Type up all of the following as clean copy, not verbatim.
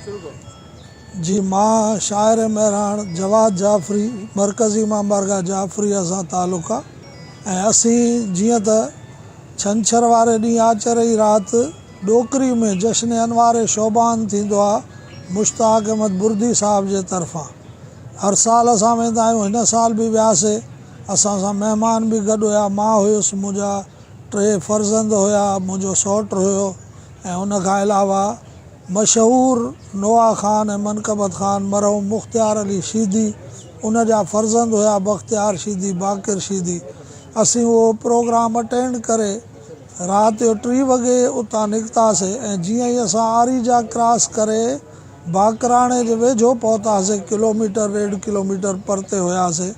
جي مان شاعر مهراڻ جواد جعفري مرڪزي امام بارگاهه جعفريه سان تعلق آ ۽ اسين جيئن ته ڇنڇر واري ڏينهن آچر جي رات ڏوڪري ۾ جشن انوار شعبان ٿيندو آ مشتاق احمد بردي صاحب جي طرفان هر سال اسان ويندا آهيون هن سال به وياسي اسان سان مهمان به گڏ هيا مان هيس منهنجا ٽي فرزند هيا منهنجو سئوٽ هيو ۽ ان کان علاوه مشهور نوحه خان ۽ منقبت خان مرحوم مختيار علي شيدي ان جا فرزند هيا بختيار شيدي، باقر شيدي. اسين اهو پروگرام اٽينڊ ڪري رات جو ٽي وڳي اتان نڪتاسي ۽ جيئن ئي اسان آريجا ڪراس ڪري باقراڻي جي ويجهو پهتاسي ڪلوميٽر ڏيڍ ڪلوميٽر پرتي هياسي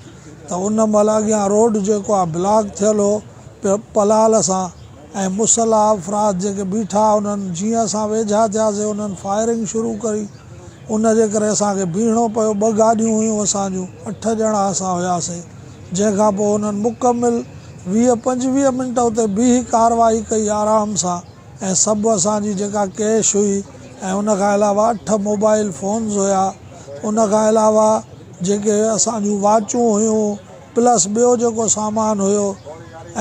ته ان مهل اڳيان روڊ جيڪو آهي بلاڪ ٿيل هو پلال سان ۽ مسلح افراد جيڪي بيٺا انهن جيئن اسان ويجها ٿياسي انهن فائرنگ شروع ڪئي ان جي ڪري اسان کي بيهڻو پيو ٻه گاڏيون هيون اسان جون اٺ ڄڻا اسان هياسي جنهن کان پوء انهن مڪمل ويهه پنجويهه منٽ اتي بيهي ڪارروائي ڪئي آرام سان ۽ سڀ اسان جي جيڪا ڪيش هئي ۽ ان کان علاوه اٺ موبائل فونز هيا ان کان علاوه جيڪي اسان جون واچون هيون پلس ٻيو جيڪو سامان هيو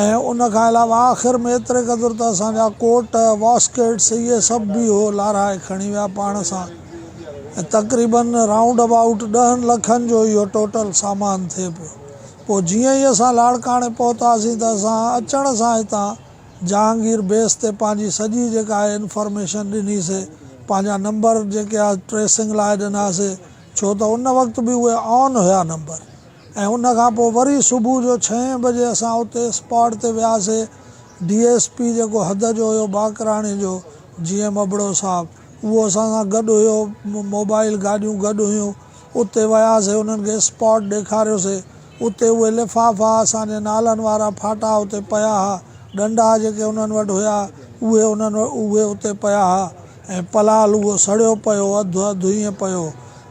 ۽ ان کان علاوه آخر ۾ ايتري قدر ته اسان جا ڪوٽ، واسڪيٽس اهي سڀ به هو لارهائي کڻي ويا پاڻ سان ۽ تقريبن رائونڊ ابائوٽ ڏهن لکن جو اهو ٽوٽل سامان ٿئي پيو. پوء جيئن ئي اسان لاڙڪاڻي پهتاسين ته اسان اچڻ سان هتان جهانگير بيس تي پنهنجي سڄي جيڪا آهي انفارميشن ڏني سي، پنهنجا نمبر جيڪي آهي ٽريسنگ لاء ڏناسي ڇو ته ان وقت به اهي آن هيا نمبر. ۽ ان کان پوء وري صبح جو ڇهين بجي اسان اتي اسپاٽ تي وياسي ڊي ايس پي جيڪو حد جو هيو باقراڻي جو جي ايم ابڙو صاحب اهو اسان سان گڏ هيو موبائل گاڏيون گڏ هيون اتي وياسي انهن کي اسپاٽ ڏيکاريوسي اتي اهي لفافا اسان جي نالن وارا ڦاٽا اتي پيا ها ڏنڊا جيڪي انهن وٽ هيا اهي انهن اهي اتي پيا ها ۽ پلال اهو سڙيو پيو اڌ اڌ ائين پيو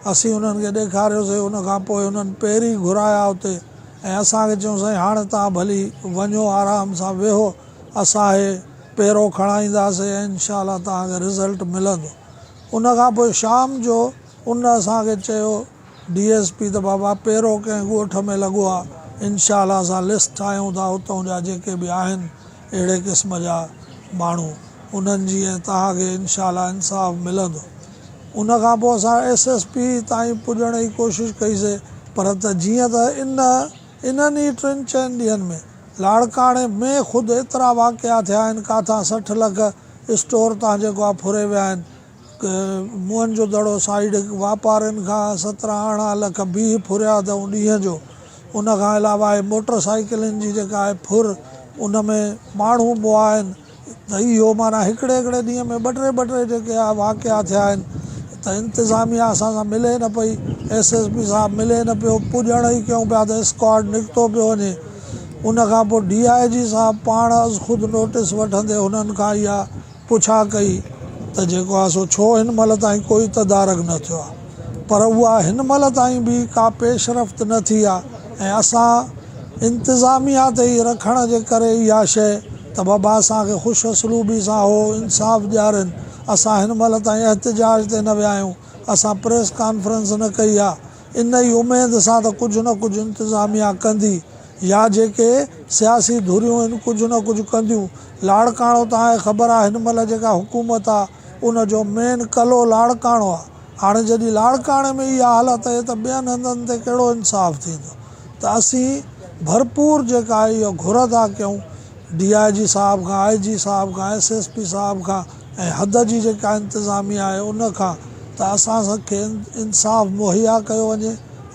اسين انهن کي ڏيکاريوسين، ان کان پوء انهن پيري گهرايا اتي ۽ اسان کي چيائون سائين هاڻ توهان ڀلي وڃو آرام سان ويهو اسان هي پيرو کڻائينداسين ۽ انشاء الله توهان کي رزلٽ ملندو. ان کان پوء شام جو ان اسان کي چيو ڊي ايس پي ته بابا پيرو ڪنهن ڳوٺ ۾ لڳو آ انشاء الله اسان لسٽ ٺاهيون ٿا اتئون جا جيڪي به آهن اهڙي قسم جا ماڻهو انهن جي ۽ توهان کي انشاء الله انصاف ملندو. ان کان پوء اسان ايس ايس پي تائين پڄڻ جي ڪوشش ڪئي سي پر ته جيئن ته ان انهن ئي ٽن چئن ڏينهن ۾ لاڙڪاڻي ۾ خود ايترا واقعا ٿيا آهن ڪاٿان 60 لک اسٽور تان جيڪو آهي ڦري ويا آهن موهن جو دڙو سائيڊ واپارين کان 17 18 لک بيهه ڦريا اٿئون ڏينهن جو ان کان علاوه آهي موٽر سائيڪلن جي جيڪا آهي ڦر ان ۾ ماڻهو مئا آهن ته اهو معنيٰ هڪڙي هڪڙي ڏينهن ۾ ٻه ٽي ٻه ٽي جيڪي آ واقعا ٿيا آهن ته انتظاميا اسان سان ملي نه پئي ايس ايس پي صاحب ملي نه پيو پڄڻ ئي ڪيون پيا ته اسڪواڊ نڪتو پيو وڃي ان کان پوء ڊي I جي صاحب پاڻ از خود نوٽيس وٺندي هنن کان اها پڇا ڪئي ته جيڪو آ سو ڇو هن مهل تائين ڪوئي تدارڪ نه ٿيو آ پر اها هن مهل تائين به ڪا پيش رفت نه ٿي آ ۽ اسان انتظاميا تي ئي رکڻ جي ڪري اها شيء ته بابا اسان کي خوش اسلوبي سان هو انصاف ڏيارين، اسان هن مهل تائين احتجاج تي نه ويا آهيون، اسان پريس ڪانفرنس نه ڪئي آ، ان ئي اميد سان ته ڪجهه نه ڪجهه انتظاميا ڪندي يا جيڪي سياسي ڌريون آهن ڪجهه نه ڪجهه ڪنديون، لاڙڪاڻو توهان کي خبر آ هن مهل جيڪا حڪومت آ ان جو مين قلعو لاڙڪاڻو آ، هاڻي جڏهن لاڙڪاڻي ۾ اها حالت آهي ته ٻين هنڌن تي ڪهڙو انصاف ٿيندو ته اسين ڀرپور جيڪا آهي اها گهر ادا ڪيون ڊي I جي صاحب کان، آء جي صاحب کان، ايس ايس پي صاحب کان ۽ حد جي جيڪا انتظاميا آهي ان کان ته اسان کي انصاف مهيا ڪيو وڃي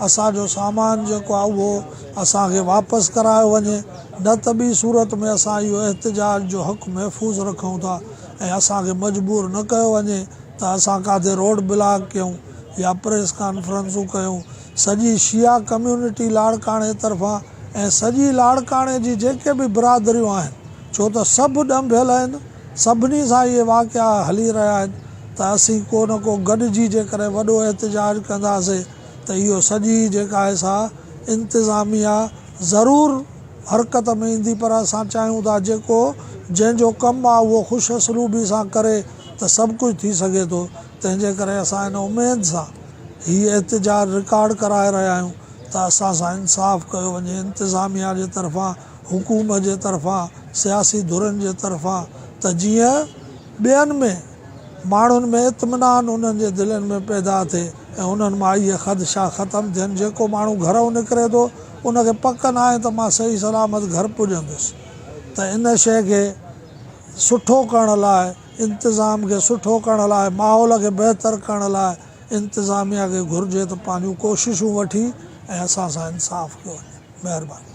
اسان جو سامان جيڪو آهي اهو اسان کي واپس ڪرايو وڃي نه ته ٻي صورت ۾ اسان اهو احتجاج جو حق محفوظ رکون ٿا ۽ اسان کي مجبور نه ڪيو وڃي ته اسان ڪاٿي روڊ بلاڪ ڪيون يا پريس ڪانفرنسون ڪيون، سڄي شيعا ڪميونٽي لاڙڪاڻي طرفان ۽ سڄي لاڙڪاڻي جي جيڪي به برادريون آهن ڇو ته سڀ ڏنڀيل آهن سڀني سان اهي واقعا هلي رهيا آهن ته اسين ڪو نه ڪو گڏجي جيڪڏهن وڏو احتجاج ڪنداسي ته اهو سڄي جيڪا آهي سا انتظاميا ضرور حرڪت ۾ ايندي پر اسان چاهيون ٿا جيڪو جنهن جو ڪم آهي اهو خوش اسلوبي سان ڪري ته سڀ ڪجهه ٿي سگهي ٿو. تنهن جي ڪري اسان ان اميد سان هي احتجاج رڪارڊ ڪرائي رهيا آهيون ته اسان سان انصاف ڪيو وڃي انتظاميا جي طرفان حڪومت جي طرفان سياسي ڌرين جي طرفان ته جيئن ٻين ۾ ماڻهن ۾ اطمينان انهن جي دلين ۾ پيدا ٿئي ۽ انهن مان اهي خدشا ختم ٿين جيڪو ماڻهو گهرئون نڪري ٿو ان کي پڪ ناهي ته مان صحيح سلامت گهر پڄندس ته ان شيء کي سٺو ڪرڻ لاء انتظام کي سٺو ڪرڻ لاء ماحول کي بهتر ڪرڻ لاء انتظاميا کي گهرجي ته پنهنجون ڪوششون وٺي ۽ اسان سان انصاف ڪيو وڃي. مهرباني.